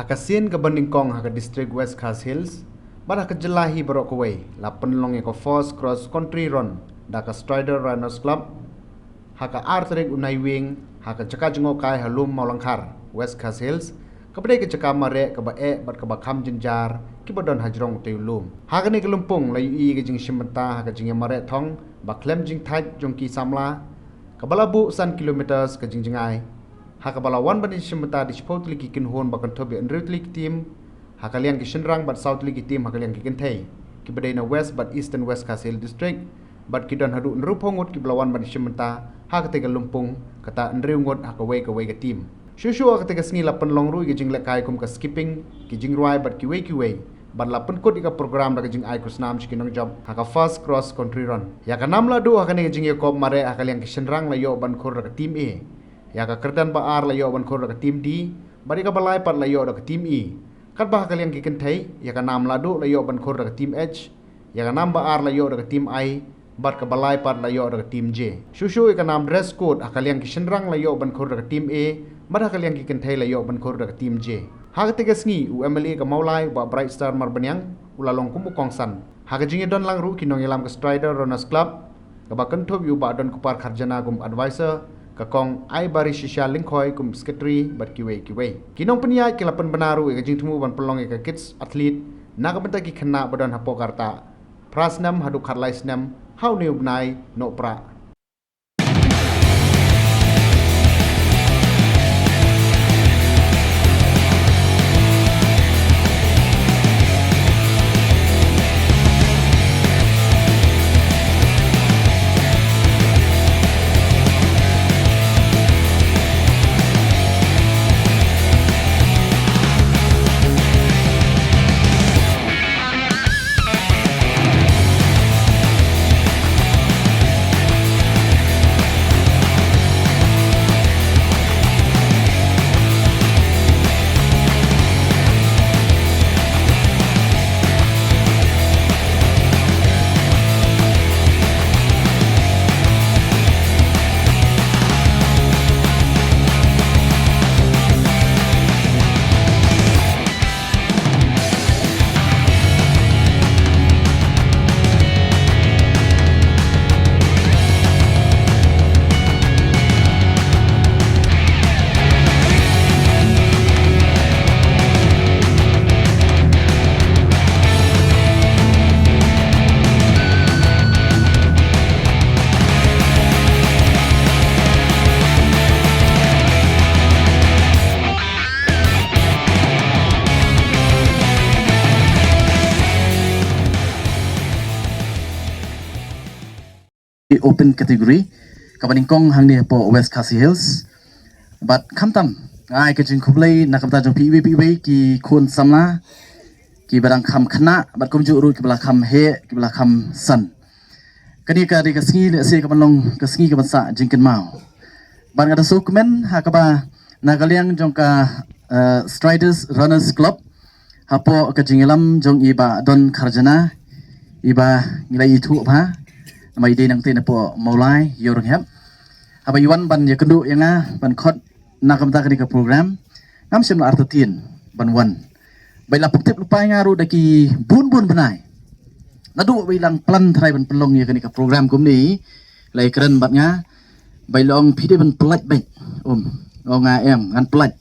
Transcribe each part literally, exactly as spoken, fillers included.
Ka sien kaba nyngkong ha ka district West Khasi Hills bad ha ka jylla hi baroh kawei la pynlong ïa ka First Cross Country Run da ka Strider Runners Club ha ka ar tarik u Naiwieng ha ka jaka jngohkai ha Lum Mawlangkhar, West Khasi Hills, kaba dei ka jaka mareh kaba eh bad kaba kham jynjar kiba don hajrong utei u lum. Ha kane ka lympung la ïohi ka jingshim bynta ha ka jingïamareh thong ba khlem jingthait jong ki samla kaba la buh san kilometres ka jingjngai, ha kaba la wan ban ïashim bynta da shiphew tylli ki kynhun ba kynthup ïa hynriew tylli ki team ha ka liang ki shynrang bad saw tylli ki team ha ka liang ki kynthei, kiba dei na West bad Eastern West Khasi Hills District, bad ki don haduh hynriewphew ngut kiba la wan ban ïashim bynta ha katei ka lympung, kata hynriew ngut ha kawei kawei ka team. Shuh shuh ha katei ka sngi la pynlong ruh ïa ka jinglehkai kum ka skipping, ki jingrwai bad kiwei kiwei, bad la pynkut ïa ka program da ka jingai khusnam sha ki nongjop ha ka First Cross Country Run. Ïa ka nam lahduh ha kane ka jingïakop mareh ha ka liang ki shynrang la ïoh ban khur da ka team A. Ïa ka kyrdan ba ar la ïoh ban khur da ka team D, bad ïa kaba lai pat la ïoh da ka team E. Katba ha ka liang ki kynthei, ïa ka nam lahduh la ïoh ban khur da ka team H, ïa ka nam ba ar la ïoh da ka team I, bad kaba lai pat la ïoh da ka team J. Shuh shuh ïa ka nam dress code ha ka liang ki shynrang la ïoh ban khur da ka team A, bad ha ka liang ki kynthei la ïoh ban khur da ka team J. Ha katei ka sngi u M L A ka Mawlai, u Bah Brightstar Marbaniang, u la long kum u kongsan. Ha ka jingïadon lang ruh ki nongïalam ka Strider Runners Club, kaba kynthup ïa u Bah Donkupar Kharjana kum advisor, ka Kong Aibarishisha Lyngkhoi kum secretary bad kiwei kiwei. Ki nongpynïaid ki la pynbna ruh ïa ka jingthmu ban pynlong ïa ka kids athlete na ka bynta ki khynnah ba don hapoh ka rta phra snem haduh khatlai snem ha une u bnai Nohprah. Open category kaba nyngkong hangne hapoh West Khasi Hills. Bad khamtam nga ai ka jingkhublei na ka bynta jong phi iwei pa iwei ki khun samla kiba dang kham khynnah bad kumjuh ruh kiba la kham heh, kiba la kham san. Kane ka dei ka sngi lehse ka ban long ka sngi ka ban sah jingkynmaw. Bad nga da sngewkmen ha kaba na ka liang jong ka, eh, Striders Runners Club, hapoh ka jingïalam jong i Bah Don Kharjana, iba ngi la ithuh bha, namar i dei nangtei napoh Mawlai, Ïew Rynghep. Haba i wan ban ïakynduh ïa nga ban khot na ka bynta kane ka program, ngam shym la artatien ban wan. Ba i la pyntip lypa ïa nga ruh da ki bun bun bnai. Naduh ba i la plan trai ban pynlong ïa kane ka program kumne, la ïakren bad nga, ba i la ong phi dei ban pyllait beit. Um, ong nga em, ngan pyllait.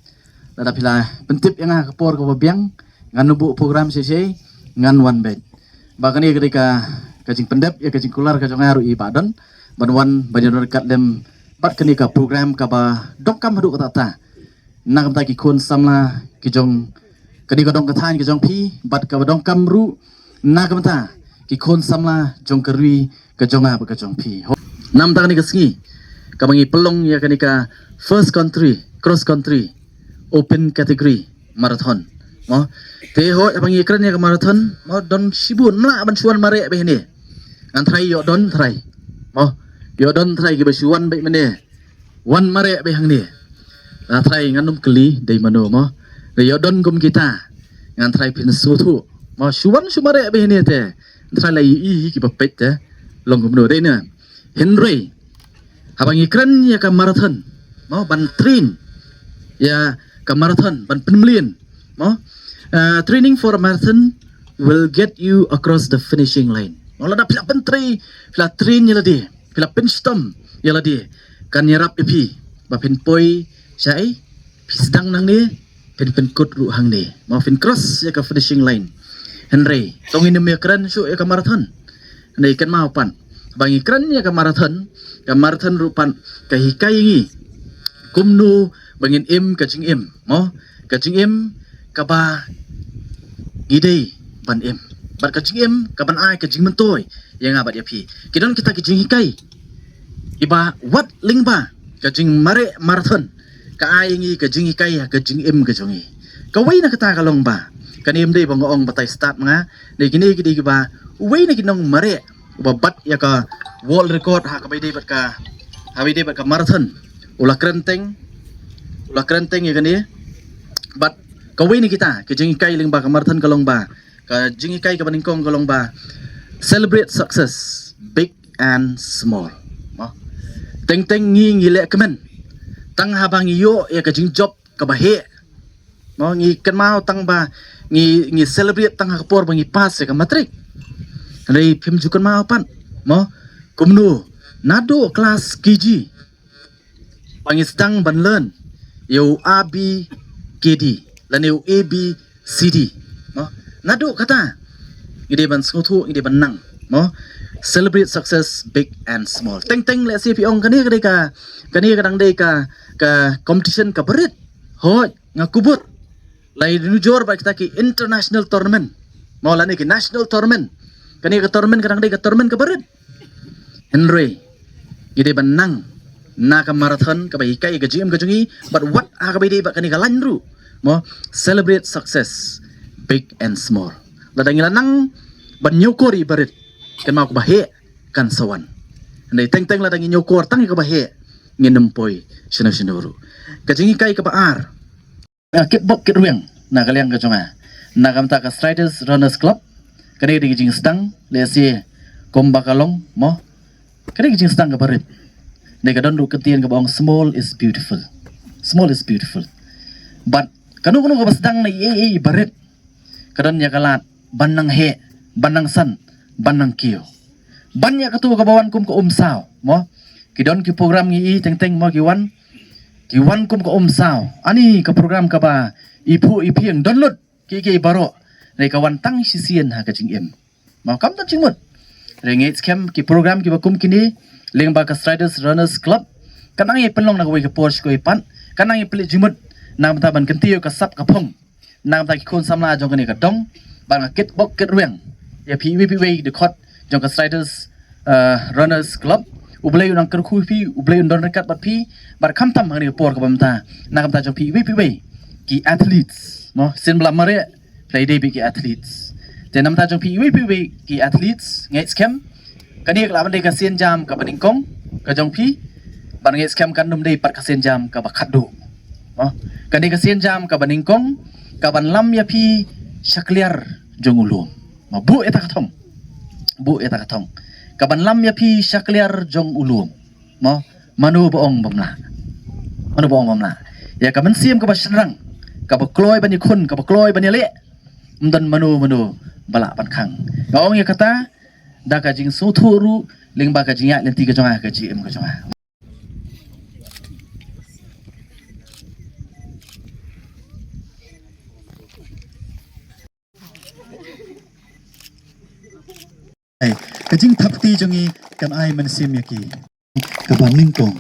Lada phi la pyntip ïa nga ha ka por kaba biang, ngan ym buh program shisha, ngan wan beit. Ba kane ka dei ka, ka jingpyndep ïa ka jingkular ka jong nga ruh i Bah Don ban wan ban ïadon ryngkat lem bad kane ka program kaba donkam haduh katta katta. Na ka bynta ki khun samla ki jong kane ka dong ka thaiñ ka jong phi, bad kaba donkam ruh na ka bynta ki khun samla jong ka ri ka jong nga bad ka jong phi. Ho. Na ka bynta kane ka sngi kaba ngi pynlong ïa kane ka first country, cross country, open category marathon. Mo. Te hooid haba ngi kren ïa ka marathon, mo, don shibun, ym lah ban shu wan mareh beit hangne. Ngan trai ïoh don trai. Mo. Ïoh don trai kiba shu wan beit mynne. Wan mareh beit hangne. Nga trai ngan ym kylli dei mano mo. Lada ïoh don kum kita, ngan trai phin sngewthuh. Mo, shu wan shu mareh beit hangne te. Ngan trai la ïohi kiba peit te long kumno dei na. Hynrei haba ngi kren ïa ka marathon, mo, ban train ïa ka marathon, ban pynmlien Mo, uh, training for a marathon will get you across the finishing line. Mo, lada phi la pyntrei, phi la train ïa lade, phi la pynshitom ïa lade, kan ïarap ïa phi ba phin poi shaei, phi sdang nangne, phin pynkut ruh hangne. Mo, phin cross ïa ka finishing line. Hynrei to ngin ym ïakren shuh ïa ka marathon. Hynrei kynmaw pat, ba ngi kren ïa ka marathon, ka marathon ruh pat ka hikai ngi kumno ba ngin im ka jingim, mo, ka jingim kaba ngi dei ban im, bad ka jingim kaban ai ka jingmyntoi ïa nga bad ïa phi. Ki don kita ki jinghikai kiba wat lyngba ka jingmareh marathon ka ai ngi ka jinghikai ha ka jingim ka jong ngi. Kawei na kata ka long ba, kane ym dei ba nga ong batai stad ma nga, ne kine ki dei kiba uwei na ki nongmareh uba bat ïa ka world record ha kaba ïadei bad ka, ha kaba ïadei bad ka marathon, u la kren teng, u la kren teng ïa kane. Bad kawei na kita ki jinghikai lyngba ka marathon ka long ba, ka jinghikai kaba nyngkong ka long ba, celebrate success, big and small. Mo, teng teng ngi ngi leh kmen tang haba ngi ïoh ïa ka jingjop kaba heh. Mo, ngi kynmaw tang ba ngi, ngi celebrate tang ha ka por ba ngi pass ïa ka matric. Hynrei phim ju kynmaw pat, mo, kumno naduh klas K G ba ngi sdang ban learn ïa u A B K D lane u A B C D. Mo, naduh kata ngi dei ban sngewthuh, ngi dei ban nang, mo, celebrate success, big and small. Teng teng lehse phi ong kane ka dei ka, kane ka dang dei ka, ka competition kaba rit. Hooid, nga kubur. Lada ngi nujor bad kita ki international tournament, mo, lane ki national tournament, kane ka tournament ka dang dei ka tournament kaba rit. Hynrei ngi dei ban nang na ka marathon kaba hikai ka jingim ka jong ngi, bad wat ha kaba ïadei bad kane ka lain ruh, mo, celebrate success, big and small. Lada ngi la nang ban ñiewkor ïa iba rit, kynmaw kaba heh kan sa wan. Hynrei teng teng lada ngi ñiewkor tang ïa kaba heh, ngin ym poi shano shano ruh. Ka jinghikai kaba ar, ah, kit bok kit rwiang na ka liang ka jong nga, na ka bynta ka Striders Runners Club. Kane ka dei ka jingsdang lehse kumba ka long, mo, kane ka jingsdang kaba rit. Dei ka don ruh ka ktien kaba ong small is beautiful. Small is beautiful. Bad kano kano kaba sdang na ei ei ba rit, ka don ïa ka lad ban nang heh, ban nang san, ban nang kiew. Ban ïa kato kaba wan kum ka umsaw, mo. Ki don ki program ngi i teng teng, mo, ki wan, ki wan kum ka umsaw. Ani ka program kaba i phuh i phieng, don lut ki ki baroh. Hynrei ka wan tang shisien ha ka jingim, mo, kam don jingmut. Hynrei nga ngeit skhem ki program kiba kum kine lyngba ka Striders Runners Club, kan nang ïa pynlong na kawei ka por sha kawei pat, kan nang ïa pynleit jingmut na ka bynta ban kyntiew ka sap ka phong, na ka bynta ki khun samla jong kane ka dong. Bad nga kit bok kit rwiang ïa phi iwei pa iwei ki dkhot jong ka Striders, eh, Runners Club. U Blei un nang kyrkhu ïa phi, U Blei un don ryngkat bad phi. Bad khamtam ha kane ka por kaba mynta, na ka bynta jong phi iwei pa iwei ki athletes, mo, sien ba la mareh, phi la dei beit ki athletes. Te na ka bynta jong phi iwei pa iwei ki athletes, nga ngeit skhem kane ka lah ban dei ka sienjam kaba nyngkong ka jong phi. Bad nga ngeit skhem kan ym dei pat ka sienjam kaba khatduh. Mo, kane ka sienjam kaba nyngkong kaban lam ïa phi sha kliar jong u lum. Mo, buh ïa ta ka thong. Buh ïa ta ka thong. Kaban lam ïa phi sha kliar jong u lum. Mo, mano ba ong bym lah? Mano ba ong bym lah? Ïa ka mynsiem kaba shynrang, kaba kloi ban ïakhun, kaba kloi ban ïaleh, ym don mano mano ba lah ban khang. Nga ong ïa kata da ka jingsngewthuh ruh lyngba ka jingïaid lynti ka jong nga, ka jingim ka jong nga. Ai, ka jingthap kti jong ngi kan ai mynsiem ïa ki. Kaba nyngkong.